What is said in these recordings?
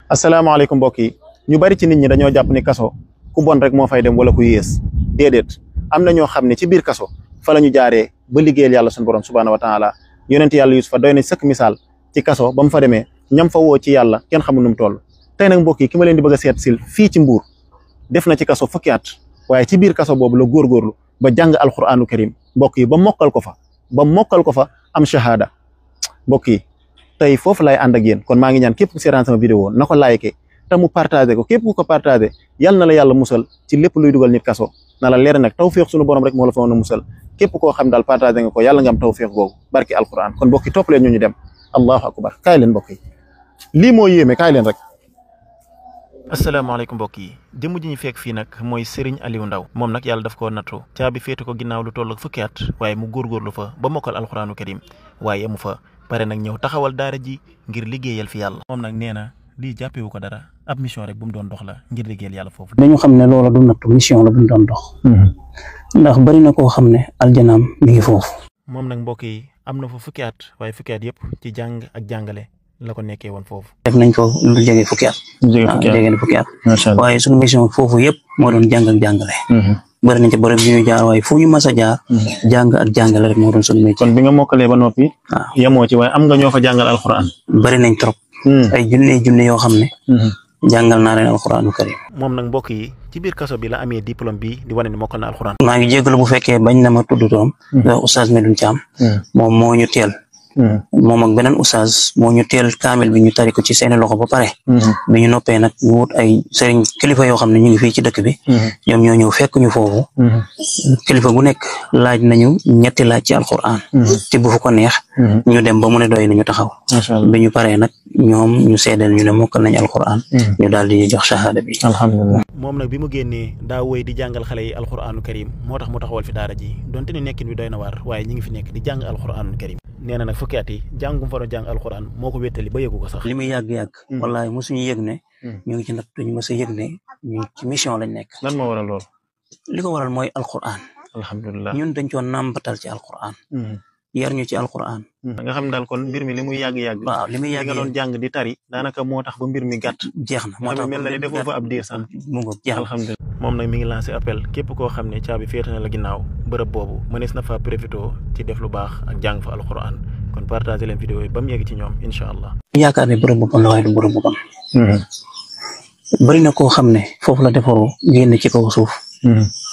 asalaamaaleykum mbokk yi ñu bari ci nit ñi dañoo jàpp ni kaso ku bon rek moo fay dem wala ku yées déedéet am na ñoo xam ne ci biir kaso fa la ñu jaaree ba liggéeyal yàlla suñu borom subhaanahu wa taala yonent yàlla Yuusufa doy na sëkk misaal ci kaso ba mu fa demee ñam fa woo ci yàlla kenn xamul nu mu toll. tey nag mbokk yi ki ma leen di bëgg a seet sil fii ci Mbuur def na ci kaso fukki at waaye ci biir kaso boobu la góorgóorlu ba jàng alquraanu karim mbokk yi ba mokkal ko fa am shahada mbokk yi tey foofu lay ànd ak yéen kon maa ngi ñaan képp ku seetaan sama vidéo na ko like te mu partagé ko képp ku ko partagé yal na la yàlla musal ci lépp luy dugal nit kaso na la leer nag tawfiq sunu borom rek moo la fa mën a musal képp koo xam daal partagé nga ko yàlla nga am tawfiq googu barki alquran kon mbokk yi topp leen ñu dem allahu akbar kaay leen mbokk yi lii moo yéeme kaay leen rek. asalaamaaleykum mbokk yi jëmm ji ñu fekk fii nag mooy Serigne Aliou Ndao moom nag yàlla daf koo nattu caabi féetu ko ginnaaw lu toll fukki at waaye mu góorgóorlu fa ba mokkal alquraanu karim waaye mu fa pare nag ñëw taxawal daara ji ngir liggéeyal fi yàlla moom nag nee na lii jàppewu ko dara ab mission rek bu mu doon dox la ngir liggéeyal yàlla foofu. dañu xam ne loola du nattu mission la bu mu doon dox. ndax bari na koo xam ne aljanaam mi ngi foofu. moom nag mbokk yi am na fa fukki at waaye fukki at yëpp ci jàng ak jàngale la ko nekkee woon foofu. def nañ ko lu jege fukki at. jege fukki at. waaye suñu mission foofu yëpp moo doon jàng ak jàngale. bari nañ ci bërëb yu ñu jaar waaye fu ñu mas a jaar. jàng ak jàngale rek moo doon suñu métier. kon bi nga mokkalee ba noppi. waaw yemoo ci waaye am nga ñoo fa jàngal alquran. bari nañ trop. ay junne yoo xam ne. jàngal naa leen alquranu karim. moom nag mbokk yi ci biir kaso bi la amee diplôme bi di wane ni mokkal na alquran. maa ngi jégalu bu fekkee bañ na ma tudd doom. Oustaz Medoune Thiam. moom moo ñu teel. moom ak beneen oustaz moo ñu teel kaamil bi ñu tari ko ci seeni loxo ba pare. bi ñu noppee nag ñu wut ay sëriñ kilifa yoo xam ne ñu ngi fii ci dëkk bi. ñoom ñoo ñëw fekk ñu foofu. kilifa gu nekk laaj nañu ñetti laaj ci alquran. te bu fu ko neex. ñu dem ba mu ne doy nañu taxaw. bi ñu paree nag ñoom ñu seedeel ñu ne mokkal nañu alquran. ñu daal di jox shahada bi. alhamdulilah moom nag bi mu génnee daa woy di jàngal xale yi alquranu karim moo tax mu taxawal fi daara ji donte ni nekkin bi doy na waar waaye ñi ngi fi nekk di jàng alquranu karim. nee na nag fukki at yi jàngum fa doon jàng alxuraan moo ko wéttali ba yëgu ko sax. li muy yàgg-yàgg. wallahi mosuñu yëg ne. ñu ngi ci natt ñu mos a yëg ne ñu ci mission lañ nekk. lan moo waral lool. li ko waral mooy alxuraan. alhamdulilah ñun dañ coo nàmpatal ci alxuraan. yar ñu ci alxuraan. nga xam daal kon mbir mi li muy yàgg-yàgg. waaw li muy yàgg nga doon jàng di tari. daanaka moo tax ba mbir mi gàtt. jeex na moo tax mel na ni defoo fa ab diir sax. mu ngoog jeex na alhamdulilah moom nag mi ngi lancé appel képp koo xam ne caabi féete na la ginnaaw bërëb boobu mënees na fa profité ci def lu baax ak jàng fa alxuraan kon partagé leen vidéo yi ba mu yegg ci ñoom incha allah. yaakaar ne bërëb bu bon la waaye du bërëb bu bon. bari na koo xam ne foofu la defaroo génn ci kaw suuf.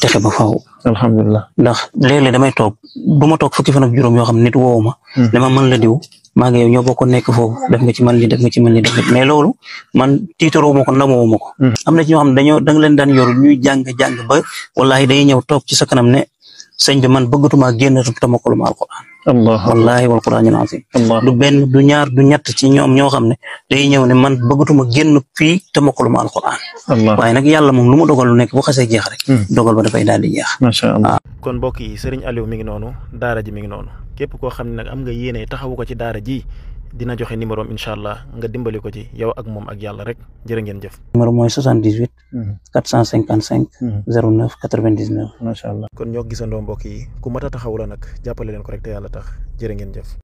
texe ba faaw. alhamdulilah ndax léeg-léeg damay toog du ma toog fukki fan ak juróom yoo xam ne nit woowu ma. dama mën la diw maa ngi yow ñoo bokk nekk foofu def nga ci man li def nga ci man li def mais loolu man tiitaroo ma ko ndamoo ma ko. am na ci ñoo xam ne da nga leen daan yor ñuy jàng ba wallahi day ñëw toog ci sa kanam ne sëñ bi man bëggatuma génn te mokkaluma alquran. wallahi wal quraanil aziim. du benn du ñaar du ñett ci ñoom ñoo xam ne day ñëw ne man bëggatuma génn fii te mokkaluma alquran. waaye nag yàlla moom lu mu dogal lu nekk bu xasee jeex rek. dogal ba dafay daal di jeex. macha allah kon mbokk yi Serigne Aliou mi ngi noonu daara ji mi ngi noonu képp koo xam ne nag am nga yéene taxawu ko ci daara ji dina joxe numéro am incha allah nga dimbali ko ci yow ak moom ak yàlla rek jërë ngeen jëf. numéro mooy 78. 455. 09 99. macha allah kon ñoo gisandoo mbokk yi ku mat a taxawu la nag jàppale leen ko rek te yàlla tax jërë ngeen jëf.